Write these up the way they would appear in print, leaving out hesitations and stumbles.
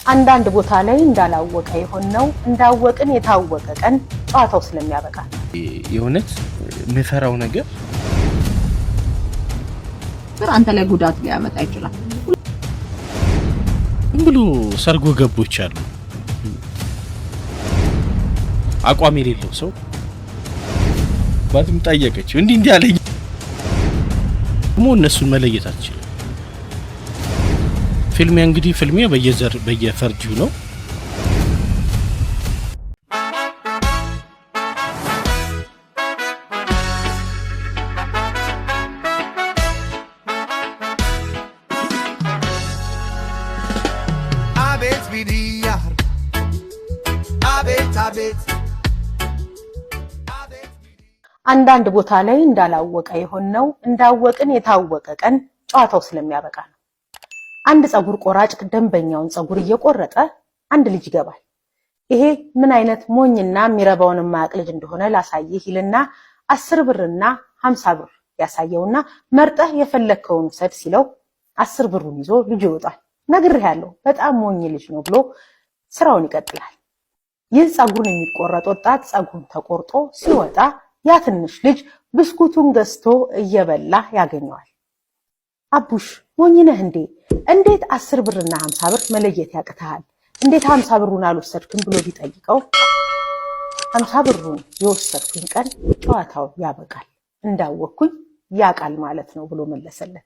አንዳንድ ቦታ ላይ እንዳላወቀ የሆነው እንዳወቅን የታወቀ ቀን ጨዋታው ስለሚያበቃ። የእውነት የምፈራው ነገር አንተ ላይ ጉዳት ሊያመጣ ይችላል። ዝም ብሎ ሰርጎ ገቦች አሉ። አቋም የሌለው ሰው ባትም ጠየቀችው፣ እንዲህ እንዲህ አለኝ። ደግሞ እነሱን መለየት አትችልም። ፍልሚያ እንግዲህ ፍልሚያ በየዘር በየፈርጁ ነው። አቤት ቢዲያር፣ አቤት አቤት። አንዳንድ ቦታ ላይ እንዳላወቀ የሆነው እንዳወቅን የታወቀ ቀን ጨዋታው ስለሚያበቃ ነው። አንድ ፀጉር ቆራጭ ደንበኛውን ፀጉር እየቆረጠ አንድ ልጅ ይገባል። ይሄ ምን አይነት ሞኝና የሚረባውን የማያውቅ ልጅ እንደሆነ ላሳይህ ይልና 10 ብርና 50 ብር ያሳየውና መርጠህ የፈለግከውን ውሰድ ሲለው 10 ብሩን ይዞ ልጁ ይወጣል። ነግሬሃለሁ፣ በጣም ሞኝ ልጅ ነው ብሎ ስራውን ይቀጥላል። ይህ ፀጉሩን የሚቆረጥ ወጣት ፀጉሩን ተቆርጦ ሲወጣ ያ ትንሽ ልጅ ብስኩቱን ገዝቶ እየበላ ያገኘዋል። አቡሽ፣ ሞኝ ነህ እንዴ? እንዴት 10 ብርና 50 ብር መለየት ያቅትሃል? እንዴት 50 ብሩን አልወሰድክም ብሎ ቢጠይቀው 50 ብሩን የወሰድኩኝ ቀን ጨዋታው ያበቃል፣ እንዳወቅኩኝ ያቃል ማለት ነው ብሎ መለሰለት።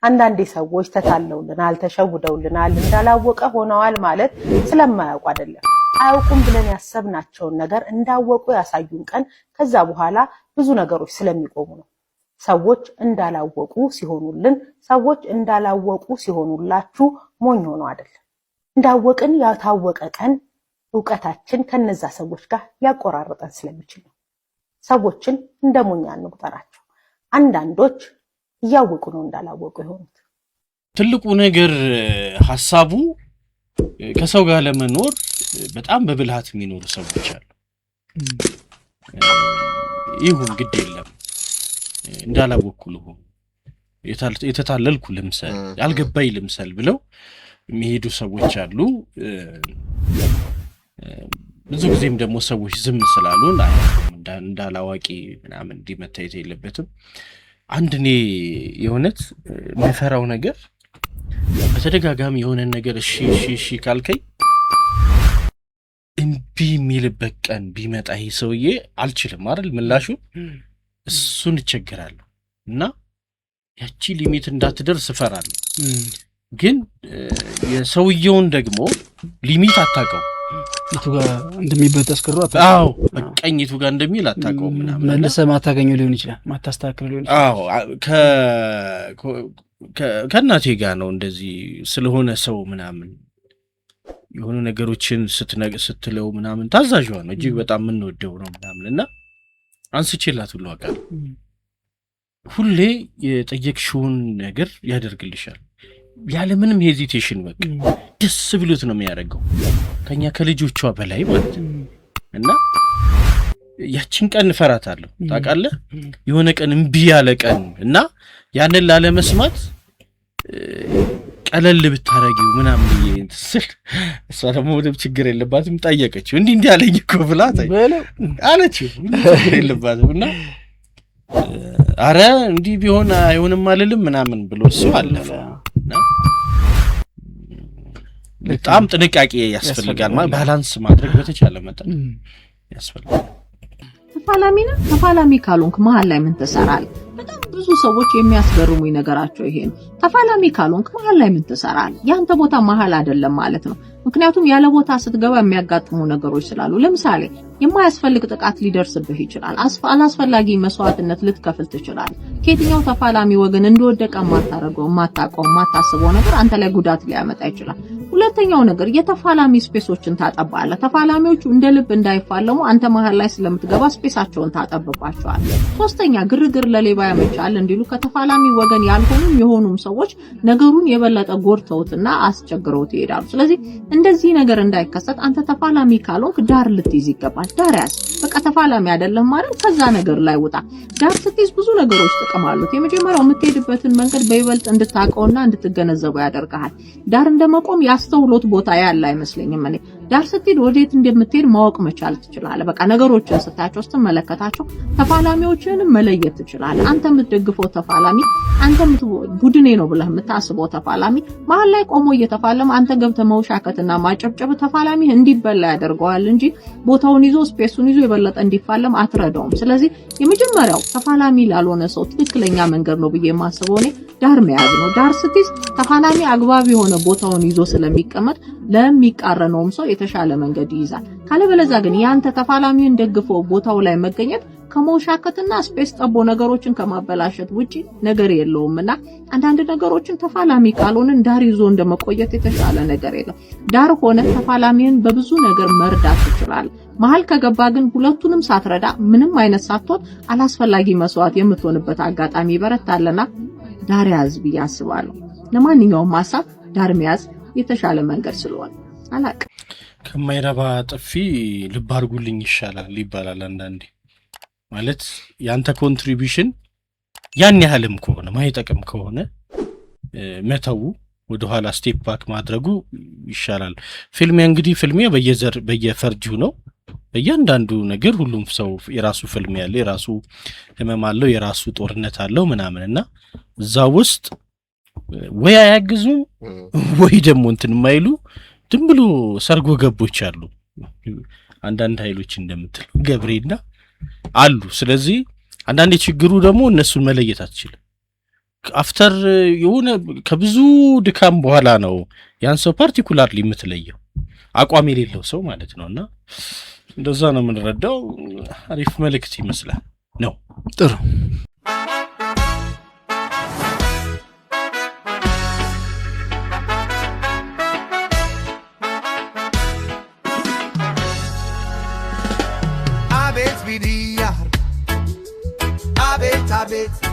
አንዳንዴ ሰዎች ተታለውልናል፣ ተሸውደውልናል፣ እንዳላወቀ ሆነዋል ማለት ስለማያውቁ አይደለም። አያውቁም ብለን ያሰብናቸውን ነገር እንዳወቁ ያሳዩን ቀን ከዛ በኋላ ብዙ ነገሮች ስለሚቆሙ ነው። ሰዎች እንዳላወቁ ሲሆኑልን፣ ሰዎች እንዳላወቁ ሲሆኑላችሁ ሞኝ ሆኖ አይደለም። እንዳወቅን ያታወቀ ቀን እውቀታችን ከነዛ ሰዎች ጋር ሊያቆራርጠን ስለሚችል ነው። ሰዎችን እንደ ሞኝ አንቁጠራቸው። አንዳንዶች እያወቁ ነው እንዳላወቁ የሆኑት። ትልቁ ነገር ሀሳቡ ከሰው ጋር ለመኖር በጣም በብልሃት የሚኖሩ ሰዎች አሉ። ይሁን ግድ የለም፣ እንዳላወቅኩ ልሁን፣ የተታለልኩ ልምሰል፣ ያልገባኝ ልምሰል ብለው የሚሄዱ ሰዎች አሉ። ብዙ ጊዜም ደግሞ ሰዎች ዝም ስላሉን እንዳላዋቂ ምናምን እንዲህ መታየት የለበትም። አንድ እኔ የእውነት የምፈራው ነገር በተደጋጋሚ የሆነን ነገር እሺ እሺ እሺ ካልከኝ እምቢ የሚልበት ቀን ቢመጣ ይሄ ሰውዬ አልችልም አይደል ምላሹ፣ እሱን እቸገራለሁ እና ያቺ limit እንዳትደርስ እፈራለሁ። ግን የሰውየውን ደግሞ limit አታውቀው። የቱ ጋር እንደሚበጠስ ክሩ። አዎ፣ በቀኝ የቱ ጋር እንደሚል አታውቀውም ምናምን። መልሰህ ማታገኘው ሊሆን ይችላል፣ ማታስተካክለው ሊሆን ይችላል። አዎ፣ ከእናቴ ጋር ነው እንደዚህ ስለሆነ ሰው ምናምን የሆኑ ነገሮችን ስትለው ምናምን ታዛዥዋ ነው፣ እጅግ በጣም የምንወደው ነው ምናምን እና አንስቼላት ሁሉ አውቃለሁ። ሁሌ የጠየቅሽውን ነገር ያደርግልሻል ያለምንም hesitation፣ በቃ ደስ ብሎት ነው የሚያደርገው ከኛ ከልጆቿ በላይ ማለት ነው። እና ያችን ቀን እፈራታለሁ ታውቃለህ፣ የሆነ ቀን እምቢ ያለ ቀን እና ያንን ላለመስማት ቀለል ብታረጊው ምናምን ብዬ እንትን ስል እሷ ደግሞ ምንም ችግር የለባትም፣ ጠየቀችው። እንዲህ እንዲህ አለኝ እኮ ብላ አለችው። ምንም ችግር የለባትም እና አረ እንዲህ ቢሆን አይሆንም አልልም ምናምን ብሎ እሱ አለፈ። እና በጣም ጥንቃቄ ያስፈልጋል። ማለት balance ማድረግ በተቻለ መጠን ያስፈልጋል። ተፋላሚ ነህ። ተፋላሚ ካልሆንክ መሀል ላይ ምን ትሰራለህ? በጣም ብዙ ሰዎች የሚያስገርሙኝ ነገራቸው ይሄ ነው። ተፋላሚ ካልሆንክ መሀል ላይ ምን ትሰራለህ? ያንተ ቦታ መሀል አይደለም ማለት ነው። ምክንያቱም ያለ ቦታ ስትገባ የሚያጋጥሙ ነገሮች ስላሉ፣ ለምሳሌ የማያስፈልግ ጥቃት ሊደርስብህ ይችላል። አላስፈላጊ መስዋዕትነት ልትከፍል ትችላለህ። ከየትኛው ተፋላሚ ወገን እንደወደቀ የማታረገው፣ የማታውቀው፣ የማታስበው ነገር አንተ ላይ ጉዳት ሊያመጣ ይችላል። ሁለተኛው ነገር የተፋላሚ space ኦችን ታጠባለህ። ተፋላሚዎቹ እንደ ልብ እንዳይፋለሙ አንተ መሀል ላይ ስለምትገባ space ኣቸውን ታጠብባቸዋለህ። ሶስተኛ፣ ግርግር ለሌባ ያመቻል እንዲሉ ከተፋላሚ ወገን ያልሆኑም የሆኑም ሰዎች ነገሩን የበለጠ ጎድተውትና አስቸግረውት ይሄዳሉ። ስለዚህ እንደዚህ ነገር እንዳይከሰት አንተ ተፋላሚ ካልሆንክ ዳር ልትይዝ ይገባል። ዳር ያዝ። በቃ ተፋላሚ አይደለም ማለት ከዛ ነገር ላይ ውጣ። ዳር ስትይዝ ብዙ ነገሮች ጥቅም አሉት። የመጀመሪያው የምትሄድበትን መንገድ በይበልጥ እንድታውቀውና እንድትገነዘበው ያደርግሃል። ዳር እንደመቆም ያ የአስተውሎት ቦታ ያለ አይመስለኝም። እኔ ዳር ስትሄድ ወዴት እንደምትሄድ ማወቅ መቻል ትችላለህ። በቃ ነገሮችን ስታያቸው፣ ስትመለከታቸው ተፋላሚዎችንም መለየት ትችላለህ። አንተ የምትደግፈው ተፋላሚ፣ አንተ ቡድኔ ነው ብለህ የምታስበው ተፋላሚ መሀል ላይ ቆሞ እየተፋለመ አንተ ገብተህ መውሻከትና ማጨብጨብ ተፋላሚ እንዲበላ ያደርገዋል እንጂ ቦታውን ይዞ፣ space ኡን ይዞ የበለጠ እንዲፋለም አትረዳውም። ስለዚህ የመጀመሪያው ተፋላሚ ላልሆነ ሰው ትክክለኛ መንገድ ነው ብዬ የማስበው እኔ ዳር መያዝ ነው። ዳር ስትይዝ ተፋላሚ አግባብ የሆነ ቦታውን ይዞ ስለሚቀመጥ ለሚቃረነውም ሰው የተሻለ መንገድ ይይዛል። ካለበለዚያ ግን ያንተ ተፋላሚውን ደግፎ ቦታው ላይ መገኘት ከመውሻከትና space ጠቦ ነገሮችን ከማበላሸት ውጪ ነገር የለውም። እና አንዳንድ ነገሮችን ተፋላሚ ካልሆንን ዳር ይዞ እንደመቆየት የተሻለ ነገር የለም። ዳር ሆነ ተፋላሚን በብዙ ነገር መርዳት ትችላለህ። መሀል ከገባ ግን ሁለቱንም ሳትረዳ፣ ምንም አይነት ሳትሆን፣ አላስፈላጊ መስዋዕት የምትሆንበት አጋጣሚ ይበረታልና ዳር ያዝ ብዬ አስባለሁ። ለማንኛውም ሀሳብ ዳር መያዝ የተሻለ መንገድ ስለሆነ አላቅም። ከማይረባ ጥፊ ልብ አድርጉልኝ ይሻላል ይባላል አንዳንዴ። ማለት ያንተ contribution ያን ያህልም ከሆነ፣ ማይጠቅም ከሆነ መተው፣ ወደኋላ step back ማድረጉ ይሻላል። ፍልሚያ እንግዲህ ፍልሚያ በየዘር በየፈርጁ ነው። በእያንዳንዱ ነገር ሁሉም ሰው የራሱ ፍልሚያ አለው፣ የራሱ ህመም አለው፣ የራሱ ጦርነት አለው ምናምን። እና እዛ ውስጥ ወይ አያግዙም ወይ ደግሞ እንትን የማይሉ ዝም ብሎ ሰርጎ ገቦች አሉ። አንዳንድ ኃይሎች እንደምትለው ገብሬና አሉ። ስለዚህ አንዳንዴ ችግሩ ደግሞ እነሱን መለየት አትችልም። After የሆነ ከብዙ ድካም በኋላ ነው ያን ሰው particularly የምትለየው፣ አቋም የሌለው ሰው ማለት ነው። እና እንደዛ ነው የምንረዳው። አሪፍ መልእክት ይመስላል ነው። ጥሩ። አቤት ቢዲያር፣ አቤት አቤት።